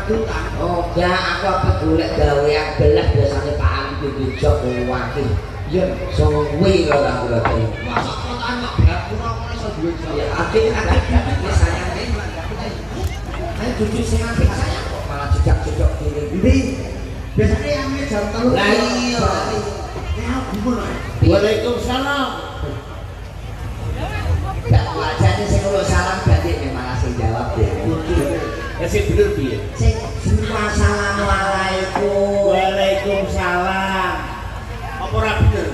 wadul ta. Oh, ya aku apa golek gawean belah biasane Pak Ali di job wakil. Iya. Suwi kok aku lagi. Masa kotaan mak berat ora ngono iso duwe job. Ya akeh iki sayang iki. Ayo duduk sing apik sayang kok malah jejak-jejak dhewe. Endi? Biasane yang jam 3. Lah iya. Ya gumun. Waalaikumsalam. Gak wajane sing uluk salam ganti malah sing jawab dhewe. Ya sing bener piye? Sing assalamualaikum. Waalaikumsalam. Apa ora bener?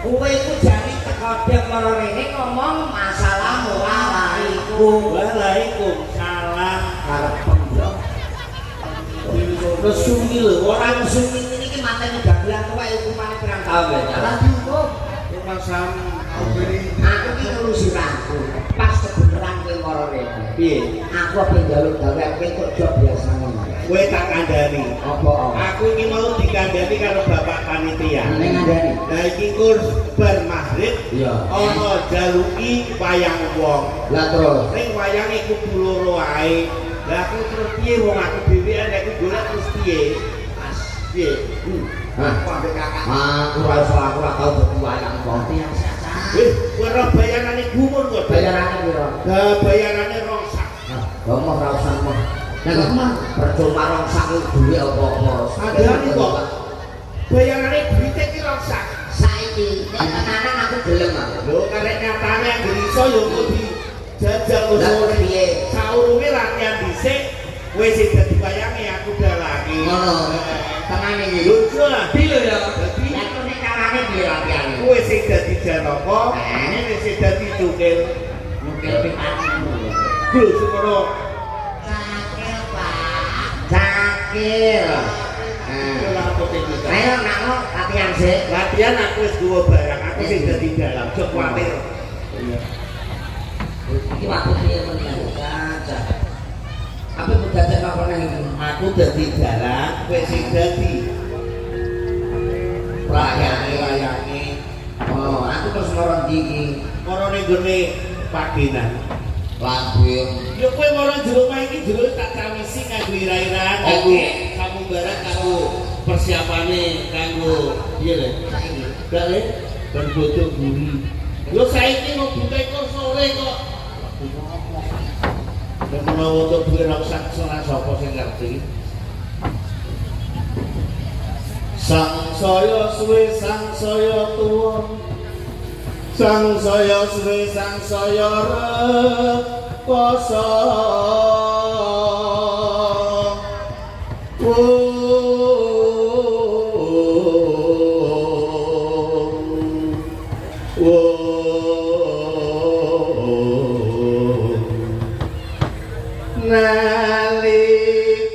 Kowe iku jane teko dek mara rene ngomong assalamualaikum. Waalaikumsalam. Karep yo. Nesu iki lho, Ora nesu ngene iki mateni dagelan tuwek hukumane pirang taun lho. Lah dihukum. Masam Aku ki ngurusi aku. Pas kebeneran kowe mara rene. piye? Aku apa njaluk gawe kowe kok job biasa ngono. Kowe tak kandhani. Apa? Aku iki mau dikandhani karo bapak panitia. Ning ngandani. Lah iki kur bar maghrib Iya. ana jaluki wayang wong. Lah terus Ning wayange kudu loro ae. Lah aku terus piye wong aku dhewean aku golek terus piye? pas. Piye? Hah. Aku ambek kakak. Aku ora iso aku ora tau dadi wayang wong. Tiang saja. Kowe ora bayarane gumun kok. Bayarane piro? Lah bayarane rong sak. Nah, ngomong ora usah ngomong. Nah, percuma rong sak iku duwe apa-apa. Kandhani kok. Bayarane duwite ki rong sak. Saiki nek tenanan aku gelem aku. Lho karek nyatane anggere iso ya kok dijajal kok Lah sore. piye? Saurunge latihan dhisik, kowe sing dadi wayange aku dalangi. Ngono. Tenane iki. Lucu lah. Piye ya? Dadi Lah kok nek carane piye latihane? kowe sing dadi Janaka, Eh? ngene sing dadi Cukil. Mungkin pipatmu. Lho sing kono Cakil, Pak. Cakil. Nah. ora apa iki. Ayo nak latihan sik. Latihan aku wis gawa barang, aku sing dadi dalang, aja kuwatir. Iya. Iki waktu piye men kaca. Apa budajek apa nang iki? Aku dadi dalang, kowe sing dadi Wayange. wayange. Oh, aku terus moro ndi iki? Moro ning gone pagenan. Lambung. Ya kowe moro jero omah iki jero tak cawisi kanggo ira-iraan Aku. kanggo kamu barang kanggo persiapane kanggo piye le? Saiki. Gak le ben bojo guri. Lho saiki mau buka kok sore kok. Dan menawa untuk duwe rong sak ora sapa sing ngerti. Sang saya suwe sang saya tuwa. Sang saya suwe sang saya rekoso.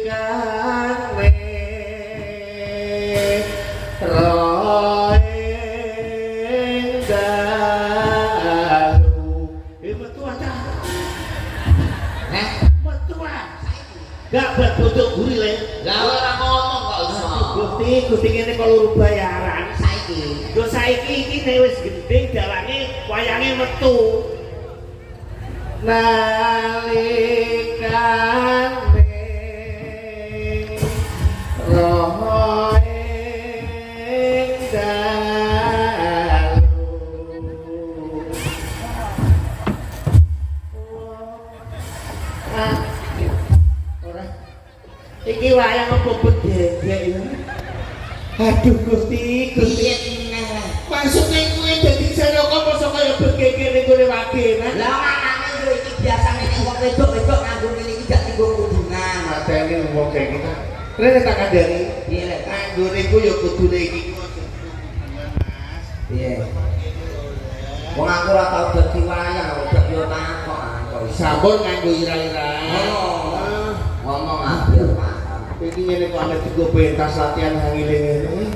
Nalikane roing dalu. Metu aja. Heh, Metu ah. saiki. Gak buat bojo guri le. Lah ora ngomong kok iso. Gusti, Gusti ngene kok luru bayaran. Saiki. Yo saiki iki nek wis gending dalange wayange metu. Nalikane roing dalu. Ah, ora. Iki wayang apa bedhek ya? Aduh Gusti, Gusti. Piye neh lah. Maksude kowe dadi Janaka mosok kaya begege ning gone wagenan. Lah anane yo iki biasane nek wong wedok-wedok nganggo ngene iki gak tinggo kudungan. Mateni wong kayak gitu. Rene tak kandhani. Piye lek? Nganggone iku ya kudune iki ku aja kudungan, Mas. Piye? Wong aku ora tau dadi wayang, kok gak yo takok aku iso. Sampun nganggo ira-ira. Ngono. Ah, Ngomong aku yo paham. iki ngene kok ame digo pentas latihan hangile ngene.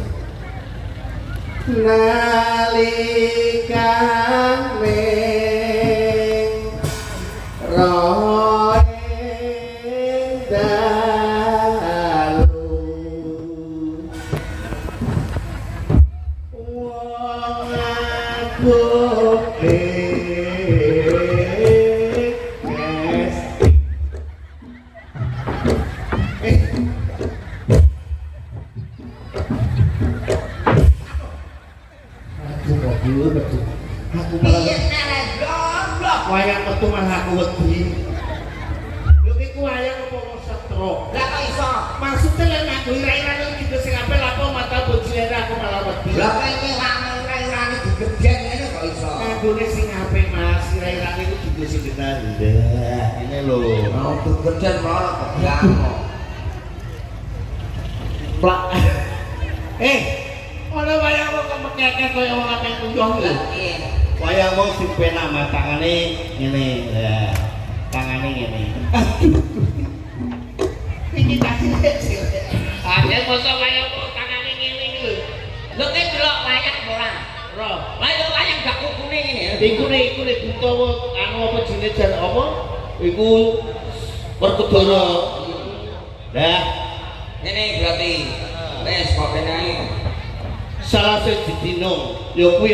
Nalikane roing dalu wong agung Aku wedi. Lho iki wayang apa wong stroke? Lah kok iso? Maksudnya lek nganggo ira-irane iki sing apik lapo mata bojone aku malah wedi. Lah kene lame ira-irane digeden ngene kok iso. Nganggone sing apik Mas, ira-irane iku digo sing genah. Lah, ngene lho. Mau digeden malah kebang kok. Plak. Eh, ana wayang wong kok mekeke kaya wong apik nguyuh lho. Lah piye? Wayang wong sing penak Mas, tangane ngene. Lah, tangane ngene. Aduh. Iki tak cilik. Akeh mosok wayang wong tangane ngene iki lho. Lho kowe delok wayang ora? Ro. Wayang wayang gak kukune ngene. Iku nek iku nek utawa anu apa jenenge jan apa? Iku Werkudara. Lah, Ngene berarti. Wes kok kene ae. Salah siji dina ya kuwi.